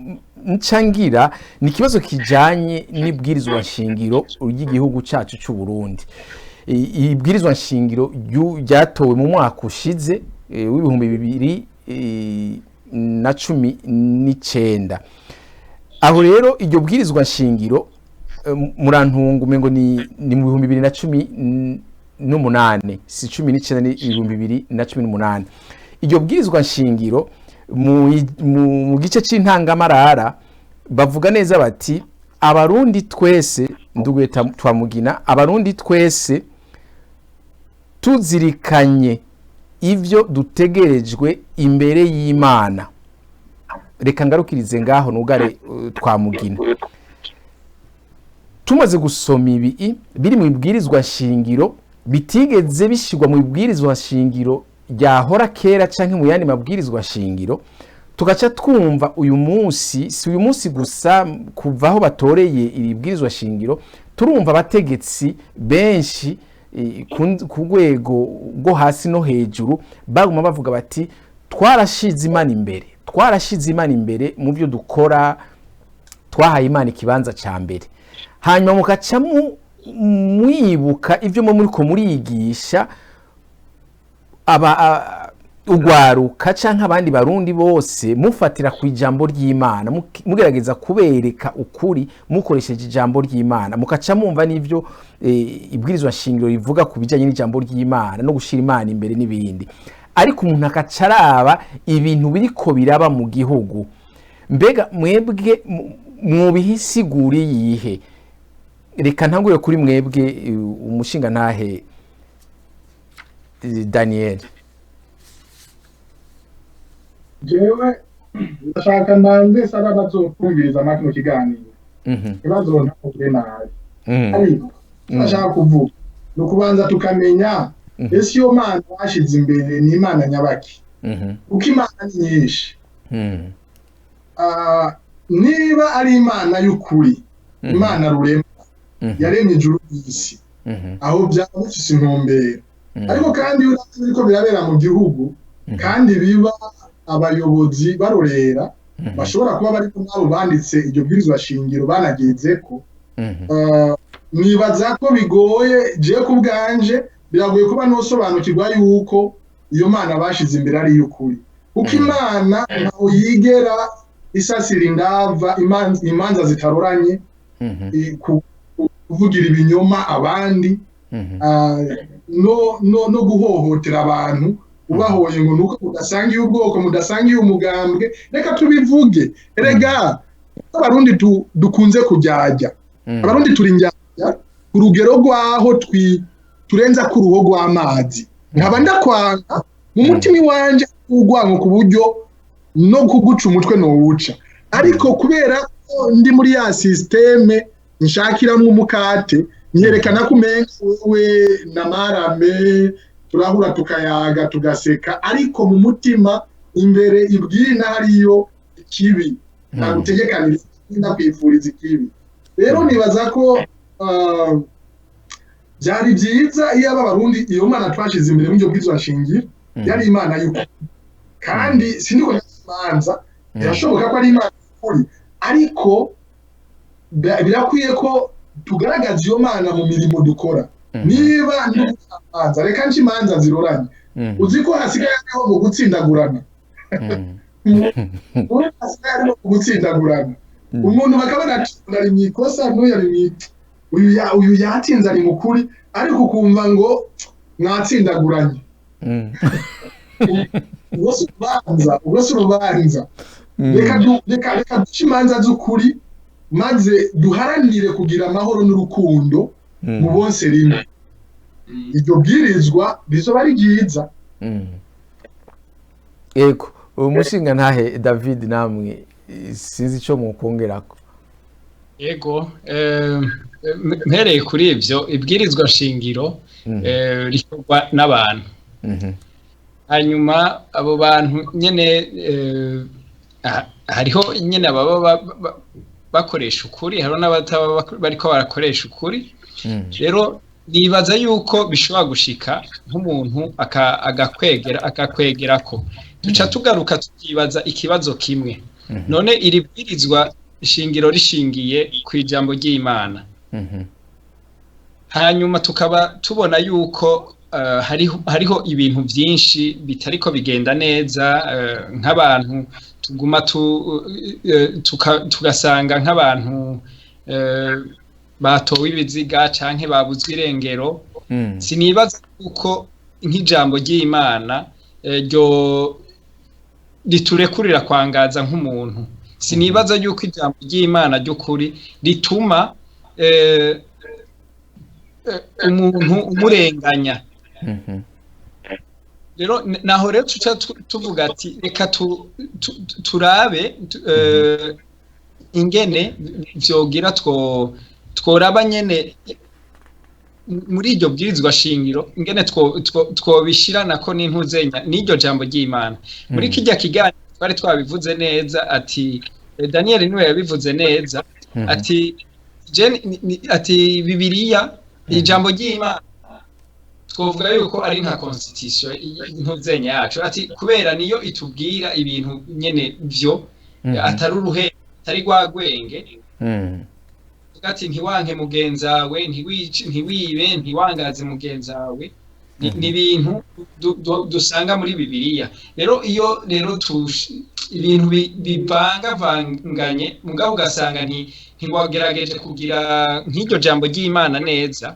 ncangira ni ikibazo kijanye n'ibwirizwa nshingiro ry'igihugu cyacu cy'u Burundi. Ibwirizwa nshingiro ryatowe mu mwaka ushize w'2019. Aho rero iryo bwirizwa nshingiro, murantunga, umengo ni mu 2018, si 19, ni 2018. Iryo bwirizwa nshingiro mu gice c'intangamarara bavuga neza bati: "Abarundi twese", nduguye Twamugina, "abarundi twese Tuzirikanye ivyo dutegerejwe imbere y'Imana. Reka ngarukirize ngaho nugare twamugina. Tumaze gusoma ibi biri mu ibwirizwa shingiro bitigeze bishyirwa mu ibwirizwa shingiro ryahora kera canke mu yandi mabwirizwa shingiro, tugaca twumva uyu munsi, si uyu munsi gusa, kuva aho batoreye iri bwirizwa shingiro, turumva abategetsi benshi ku rwego rwo hasi no hejuru baguma bavuga bati: "Twarashize Imana imbere, twarashize Imana imbere mu byo dukora, twahaye Imana ikibanza cya mbere." Hanyuma mugaca mwibuka ibyo muriko murigisha aba ugwaruka canke abandi Barundi bose, mufatira ku ijambo ry'Imana, mugerageza kubereka ukuri mukoresheje ijambo ry'Imana, mukaca mumva n'ivyo ibwirizwa shingiro rivuga ku bijanye n'ijambo ry'Imana no gushira Imana imbere n'ibindi. Ariko umuntu akaca araba ibintu biriko biraba mu gihugu. Mbega mwebwe mwobihisigura yihe? Reka ntangure kuri mwebwe, umushinga ntahe Daniel. Jewe ndashaka mbanze saba bazokumviriza kino kiganiro ntibazontahure nabi, ariko ndashaka kuvuga ni ukubanza tukamenya ese iyo Mana bashize imbere ni Imana nyabaki, kuko imana ni nyinshi. Niba ari Imana y'ukuri, Imana rurema yaremye ijuru n'isi, aho byaba bifise intumbero. Ariko kandi iyo uravye biriko birabera mu gihugu, kandi biba abayobozi barorera, bashobora kuba bariko nabo banditse iryo bwirizwa shingiro banagezeko, nibaza ko bigoye. Jewe ku bwanje biragoye kuba nosobanukirwa yuko iyo Mana bashize imbere ari iy'ukuri, kuko Imana ntaho yigera isasira indava imanza zitaroranye, kuvugira ibinyoma abandi, no guhohotera abantu ubahoye ngo nuko mudasangiye ubwoko, mudasangiye umugambwe. Reka tubivuge, erega Abarundi dukunze kujyajya. Abarundi turi njyajya ku rugero rw'aho turenza ku ruho rw'amazi. Nkaba ndakwanga mu mutima iwanje urwango ku buryo no kuguca umutwe nowuca, ariko kubera ko ndi muri ya système nshakiramwo umukate, nyerekana ko umenga wewe na marame turahura, tukayaga, tugaseka, ariko mu mutima imbere ibwina hariyo ikibi, ntagutegekaniriza, ndakwifuriza ikibi. Rero nibaza ko byari byiza iyo aba Barundi iyo Mana twashize imbere mu buryo bw'izo shingiro yari Imana y'ukuri. Kandi sindiko imanza, birashoboka ko ari Imana y'ukuri, ariko birakwiye ko tugaragaza iyo Mana mu mirimo dukora. Niba imanza, reka nce imanza ziroranye. Uzi ko hasigaye hariho mu gutsindagurana, hasigaye hariho mu gutsindagurana umuntu bakabona ati ari mu ikosa, n'uyu ari mu uyu yatsinze, ari mukuri, ariko ukumva ngo mwatsindaguranye. Ubwo si urubanza, ubwo si urubanza. Reka duce imanza z'ukuri, maze duharanire kugira amahoro n'urukundo mu bonse rimwe. Iryo bwirizwa rizoba ari ryiza. Ego, umushinga ntahe David, namwe sinzi icyo mukongerako. Ego, mpereye kuri ibyo, ibwirizwa shingiro rikorwa n'abantu. Hanyuma abo bantu nyene, hariho nyene ababa bakoresha ukuri, hariho n'abataba bariko barakoresha ukuri. Rero nibaza yuko bishobora gushika nk'umuntu agakwegera akakwegerako. Duca tugaruka tukibaza ikibazo kimwe: none iri bwirizwa shingiro rishingiye ku ijambo ry'Imana, hanyuma tukaba tubona yuko hariho ibintu byinshi bitariko bigenda neza, nk'abantu tuguma tugasanga nk'abantu batowe ibiziga canke babuzwe irengero, sinibaza yuko nk'ijambo ry'Imana ryo riturekurira kwangaza nk'umuntu. Sinibaza yuko ijambo ry'Imana ry'ukuri rituma umuntu umurenganya. Rero naho rero tuca tuvuga ati reka turabe ingene vyogira tworaba nyene muri iryo bwirizwa shingiro ingene twobishiranako n'intuzenya n'iryo jambo ry'Imana. Muri kirya kiganiro twari twabivuze neza ati Daniel niwe yabivuze neza ati ati Bibiliya ijambo ry'Imana twovuga yuko ari nka constitution intuzenya yacu, ati kubera niyo itubwira ibintu nyene vyo atari uruhe atari rwagwenge. Ati ntiwanke mugenzawe, ntiwibe, ntiwangaze mugenzawe, ni ibintu dusanga muri Bibiliya. Rero iyo rero ibintu bivangavanganye mugabo ugasanga ntiwagerageje kugira nk'iryo jambo ry'Imana neza,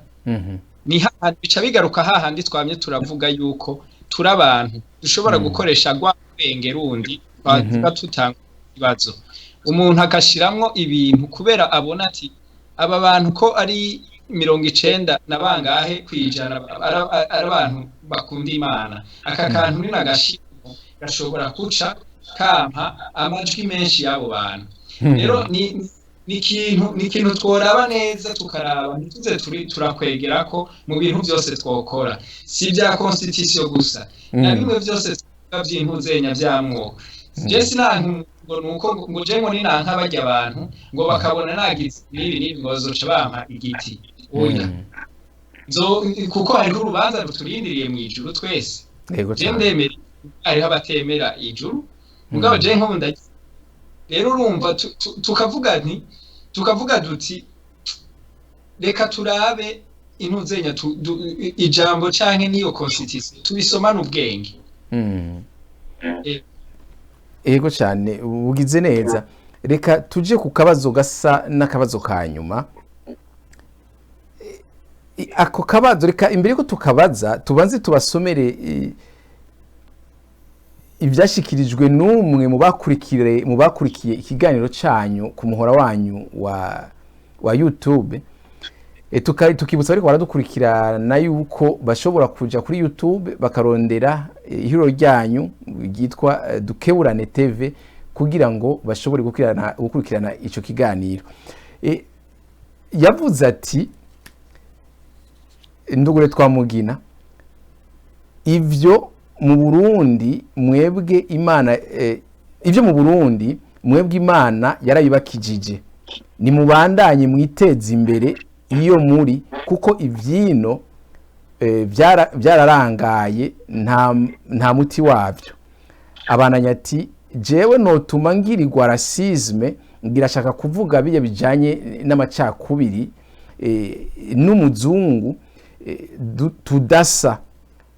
ni bica bigaruka hahandi twamye turavuga yuko turi abantu dushobora gukoresha rwagwenge rundi tuba tutanga ibibazo, umuntu agashiramwo ibintu kubera abona ati aba bantu ko ari 90 na bangahe kwijana ari abantu bakunda Imana, aka kantu ni nagashimo gashobora kuca kampa amajwi menshi y'abo bantu. Rero ni ikintu tworaba neza, tukaraba ntituze turakwegera ko mu bintu byose twokora, si bya constitution gusa na bimwe byose by'intuzenya by'amoko. Je sinanku ngo nuko ngo je ngo ninanka bajya abantu ngo bakabona nagize nibi nibi ngo bazoca bampa igiti, oya, kuko hariho urubanza ruturindiriye mu ijuru twese. Je ndemera hariho abatemera ijuru, mugabo je nkunda. Rero urumva tukavuga nti tukavuga duti reka turabe intuzenya ijambo canke niyo constitution tubisomana ubwenge. Ego cyane, ugize neza. Reka tuje ku kabazo gasa n'akabazo ka nyuma. Ako kabazo reka imbere ko tukabaza tubanze tubasomere ibyashikirijwe n'umwe mu bakurikiye ikiganiro cyanyu ku muhora wanyu wa YouTube. Tukibutsa ariko baradukurikirana yuko bashobora kuja kuri YouTube bakarondera ihuriro ryanyu ryitwa Dukeburane TV kugira ngo bashobore gukurikirana ico kiganiro. Yavuze ati Ndugure Twamugina, ivyo mu Burundi mwebwe Imana ivyo mu Burundi mwebwe Imana yarabibakijije, ni mubandanye mwiteze imbere iyo muri, kuko ivyino byararangaye nta muti wavyo. Abananya ati jewe notuma ngirirwa racisme, ngirashaka kuvuga biye bijanye n'amacakubiri n'umuzungu tudasa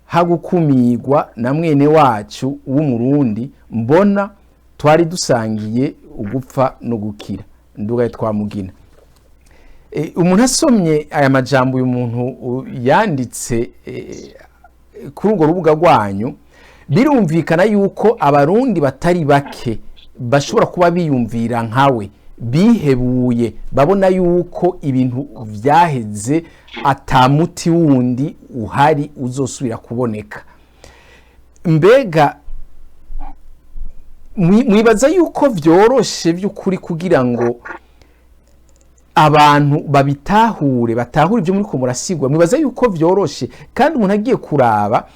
hagukumirwa na mwene wacu w'umurundi, mbona twari dusangiye ugupfa no gukira. Ndugaye Twamugina. Umuntu asomye aya majambo uyu muntu yanditse kuri urwo rubuga rwanyu, birumvikana yuko abarundi batari bake bashobora kuba biyumvira nkawe, bihebuye, babona yuko ibintu vyaheze atamuti wundi uhari uzosubira kuboneka. Mbega mwibaza yuko vyoroshe by'ukuri kugira ngo abantu babitahure, batahure ibyo muri ko murasigwa? Mwibaza yuko vyoroshe? Kandi umuntu agiye kuraba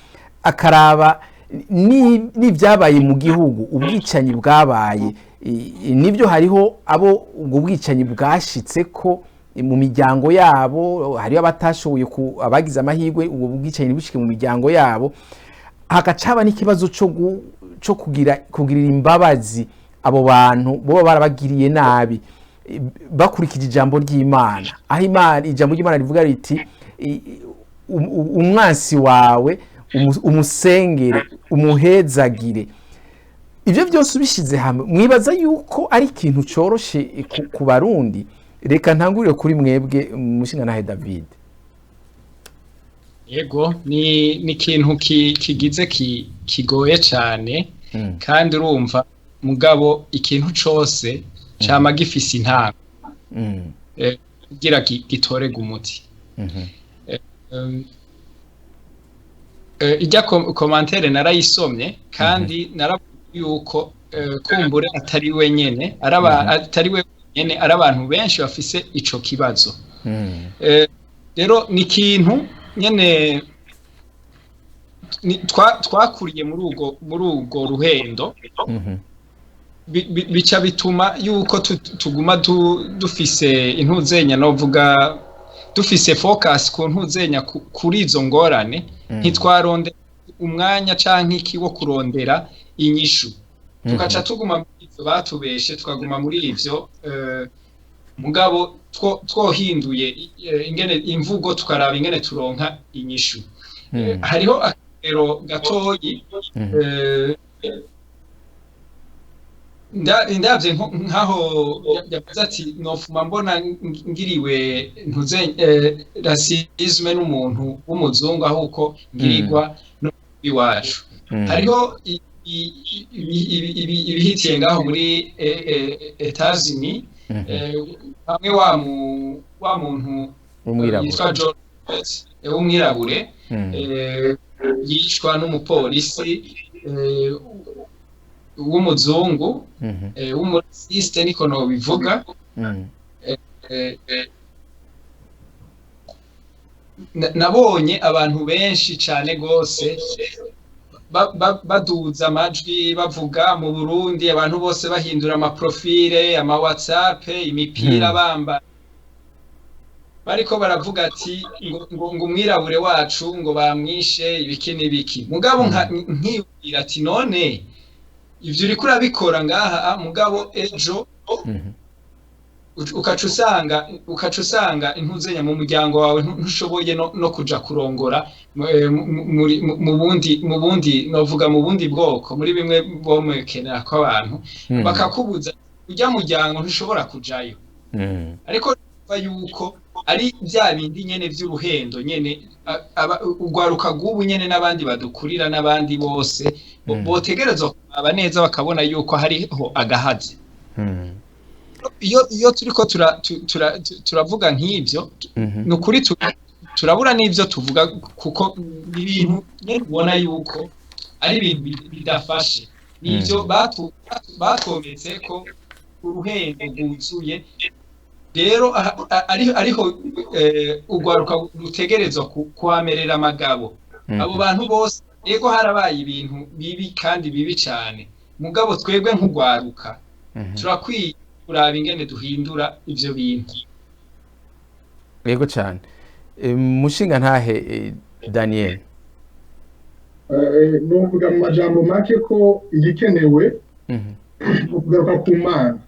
akaraba n'ibyabaye mu gihugu, ubwicanyi bwabaye, nibyo hariho abo ubwo bwicanyi bwashitse ko mu miryango yabo, hariho abatashoboye abagize amahirwe ubwo bwicanyi ntibushike mu miryango yabo, hagacaba n'ikibazo cyo kugirira imbabazi abo bantu bo barabagiriye nabi bakurikije ijambo ry'Imana, aho Imana ijambo ry'Imana rivuga riti umwansi wawe umusengere umuhezagire. Ibyo byose ubishize hamwe mwibaza yuko ari ikintu coroshe ku Barundi? Reka ntangurire kuri mwebwe mushinga David. Yego, ni ikintu kigize kigoye cyane, kandi urumva mugabo ikintu cose cama gifise intango kugira gitorega umuti. Ijya commentaire narayisomye, kandi naravuga yuko kumbure atari wenyene, araba atari we wenyene, ari abantu benshi bafise ico kibazo. Rero ni ikintu nyene twakuriye muri urwo ruhendo, bica bituma yuko tuguma dufise intuzenya, novuga dufise focus ku ntuzenya kuri izo ngorane, ntitwarondera umwanya canke iki wo kurondera inyishu, tugaca tuguma muri ivyo batubeshe, tukaguma muri ivyo. Mugabo twohinduye ingene imvugo, tukaraba ingene turonka inyishu. Hariho akarero gatoyi. Ndavye nkaho yavuze ati nofuma mbona ngiriwe ntuze racisme n'umuntu w'umuzungu, ahuko ngirirwa iwacu. Hariho ibihitiye ngaho muri Etats-Unis, hamwe wa muntu yitwa George Floyd, w'umwirabure, yicwa n'umupolisi w'umuzungu, w'umurasiste niko nobivuga. Nabonye abantu benshi cane gose baduza amajwi bavuga mu Burundi, abantu bose bahindura ama profile, ama WhatsApp, imipira bamba bariko baravuga ati ngo umwirabure wacu ngo bamwishe, ibiki n'ibiki. Mugabo nkibwira ati none ivyo uriko urabikora ngaha, mugabo ejo ukaca usanga intuzenya mu muryango wawe ntushoboye no kuja kurongora mu bundi novuga mu bundi bwoko, muri bimwe bomekenera ko abantu bakakubuza ujya muryango, ntushobora kujayo. Ariko yuko ari bya bindi nyene vy'uruhendo nyene, urwaruka rw'ubu nyene n'abandi badukurira n'abandi bose botegerezwa kuraba neza bakabona yuko hariho agahazi. Iyo turiko turavuga nk'ivyo, ni ukuri turabura n'ivyo tuvuga, kuko ibintu nyene ubona yuko ari ibintu bidafashe, nivyo batwometse ko uruhendo rwuzuye. Rero ariho urwaruka rutegerezwa kuhamerera amagabo abo bantu bose. Ego, harabaye ibintu bibi kandi bibi cane, mugabo twebwe nk'urwaruka turakwiye kuraba ingene duhindura ivyo bintu. Yego cyane. Mushinga ntahe Daniel. Nuvuga mu majambo make ko igikenewe ukugaruka ku Mana.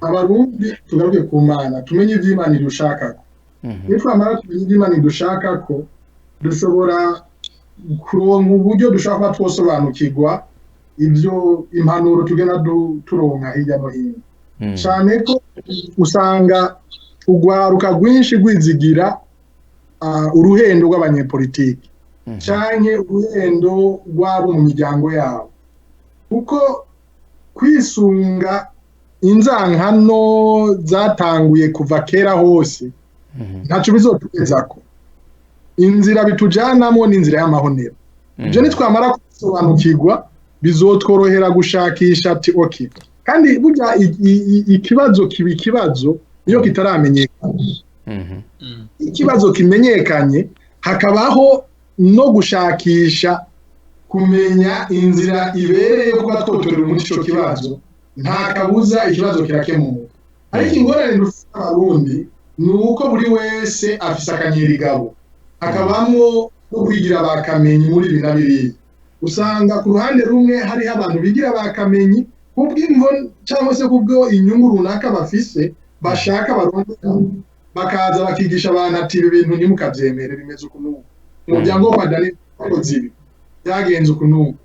Abarundi tugaruke ku Mana, tumenye ivyo Imana idushakako. Nitwamara kumenya ivyo Imana idushakako, dushobora kuronka uburyo dushobora kuba twosobanukirwa ivyo impanuro tugenda turonka hirya no hino, cane ko usanga urwaruka rwinshi rwizigira uruhendo rw'abanyepolitiki canke uruhendo rw'abo mu miryango yabo, kuko kwisunga inzankano zatanguye kuva kera hose ntaco bizotugezako. Inzira bitujanamwo ni inzira y'amahonero. Ivyo nitwamara kubisobanukirwa, bizotworohera gushakisha ati okay. Kandi burya ikibazo kiba ikibazo iyo kitaramenyekana. Ikibazo kimenyekanye, hakabaho no gushakisha kumenya inzira ibereye yo kuba twotorera umuti ico kibazo, nta kabuza ikibazo kirakemuka. Ariko ingorane dufite Abarundi ni uko buri wese afise akanyerigabo, hakabamwo no kwigira ba kamenyi muri ibi na biriya. Usanga ku ruhande rumwe hariho abantu bigira ba kamenyi kubw'imvo cyangwa se kubwo inyungu runaka bafise, bashaka barondera, bakaza bakigisha abantu ati ibi bintu ntimukavyemere, bimeze uku n'uku, umuryango wo kwa Daniel wakoze ibi, byagenze uku n'uku.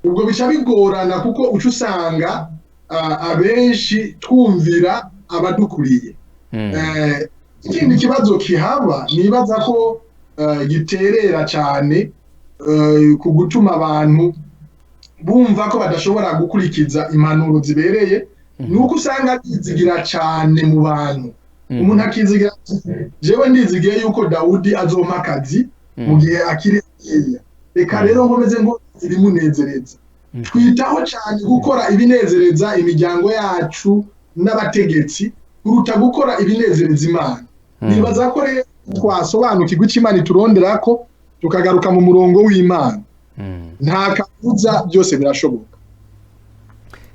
Ubwo bica bigorana, kuko uca usanga abenshi twumvira abadukuriye. Ikindi kibazo kihaba nibaza ko giterera cyane ku gutuma abantu bumva ko badashobora gukurikiza impanuro zibereye, ni uko usanga bizigira cyane mu bantu. Umuntu akizigira ati jewe ndizigiye yuko Dawudi azompa akazi mu gihe akiri hariya. Reka rero nkomeze ngo ibimunezereza. Twitaho cyane gukora ibinezereza imiryango yacu n'abategetsi kuruta gukora ibinezereza Imana. Nibaza ko rero twasobanukirwa icyo Imana iturondera, ko tukagaruka mu murongo w'Imana, nta kabuza byose birashoboka.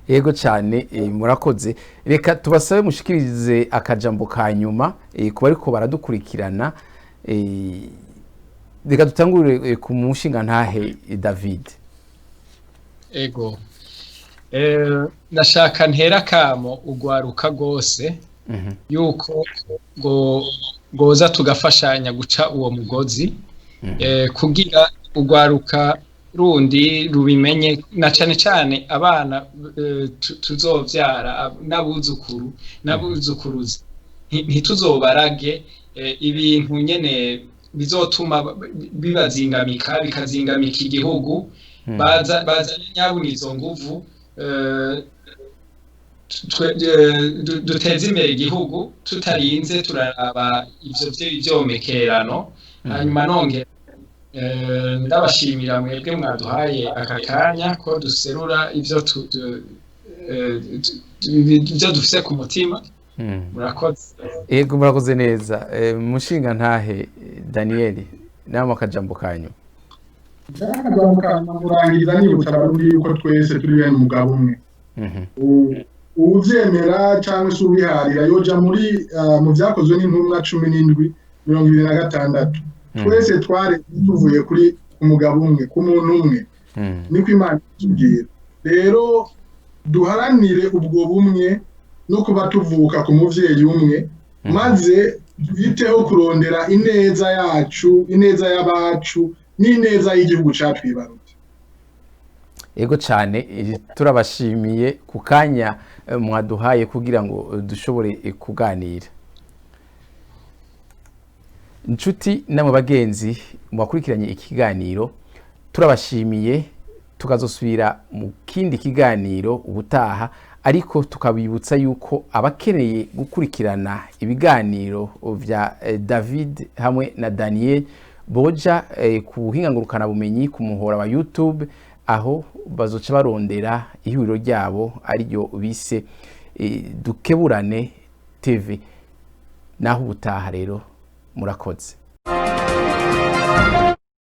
Yego cyane, murakoze. Reka tubasabe mushikirize akajambo ka nyuma kuba ariko baradukurikirana. Reka dutangure ku mushinga ntahe David. Ego, ndashaka ntera akamo ugwaruka rwose yuko ngo goza tugafashanya guca uwo mugozi, kugira ugwaruka rundi rubimenye, na cane cane abana tuzovyara n'abuzukuru n'abuzukuruza, ntituzobarage ibintu nyene bizotuma bibazingamika, bikazingamika igihugu. Baza bazanye nyabuna izo nguvu, duteze imbere igihugu tutarinze turaraba ivyo vyomekerano. Hanyuma nongera ndabashimira mwebwe mwaduhaye aka kanya ko duserura ivyo dufise ku mutima. Murakoze. Yego, murakoze neza. Mushinga ntahe Daniel, namwe akajambo kanyu. Akajambo kanyuma, murangiriza nibutsa Abarundi yuko twese turi bene umugabo umwe. Uwuvyemera cyangwa se ubiharira yoja muri mu Vyakozwe n'Intumwa 17:26. Twese twari tuvuye kuri umugabo umwe, ku muntu umwe, niko Imana itubwira. Rero duharanire ubwo bumwe no kuba tuvuka ku muvyeyi umwe, maze twiteho kurondera ineza yacu, ineza y'abacu n'ineza y'igihugu catwibarutse. Yego cyane, turabashimiye ku kanya mwaduhaye kugira ngo dushobore kuganira. Inshuti namwe bagenzi mwakurikiranye ikiganiro, turabashimiye. Tukazosubira mu kindi kiganiro ubutaha, ariko tukabibutsa yuko abakeneye gukurikirana ibiganiro vya David hamwe na Daniel boja ku buhinga ngurukanabumenyi, ku muhora wa YouTube, aho bazoca barondera ihuriro ryabo ariryo bise Dukeburane TV. Naho ubutaha rero, murakoze.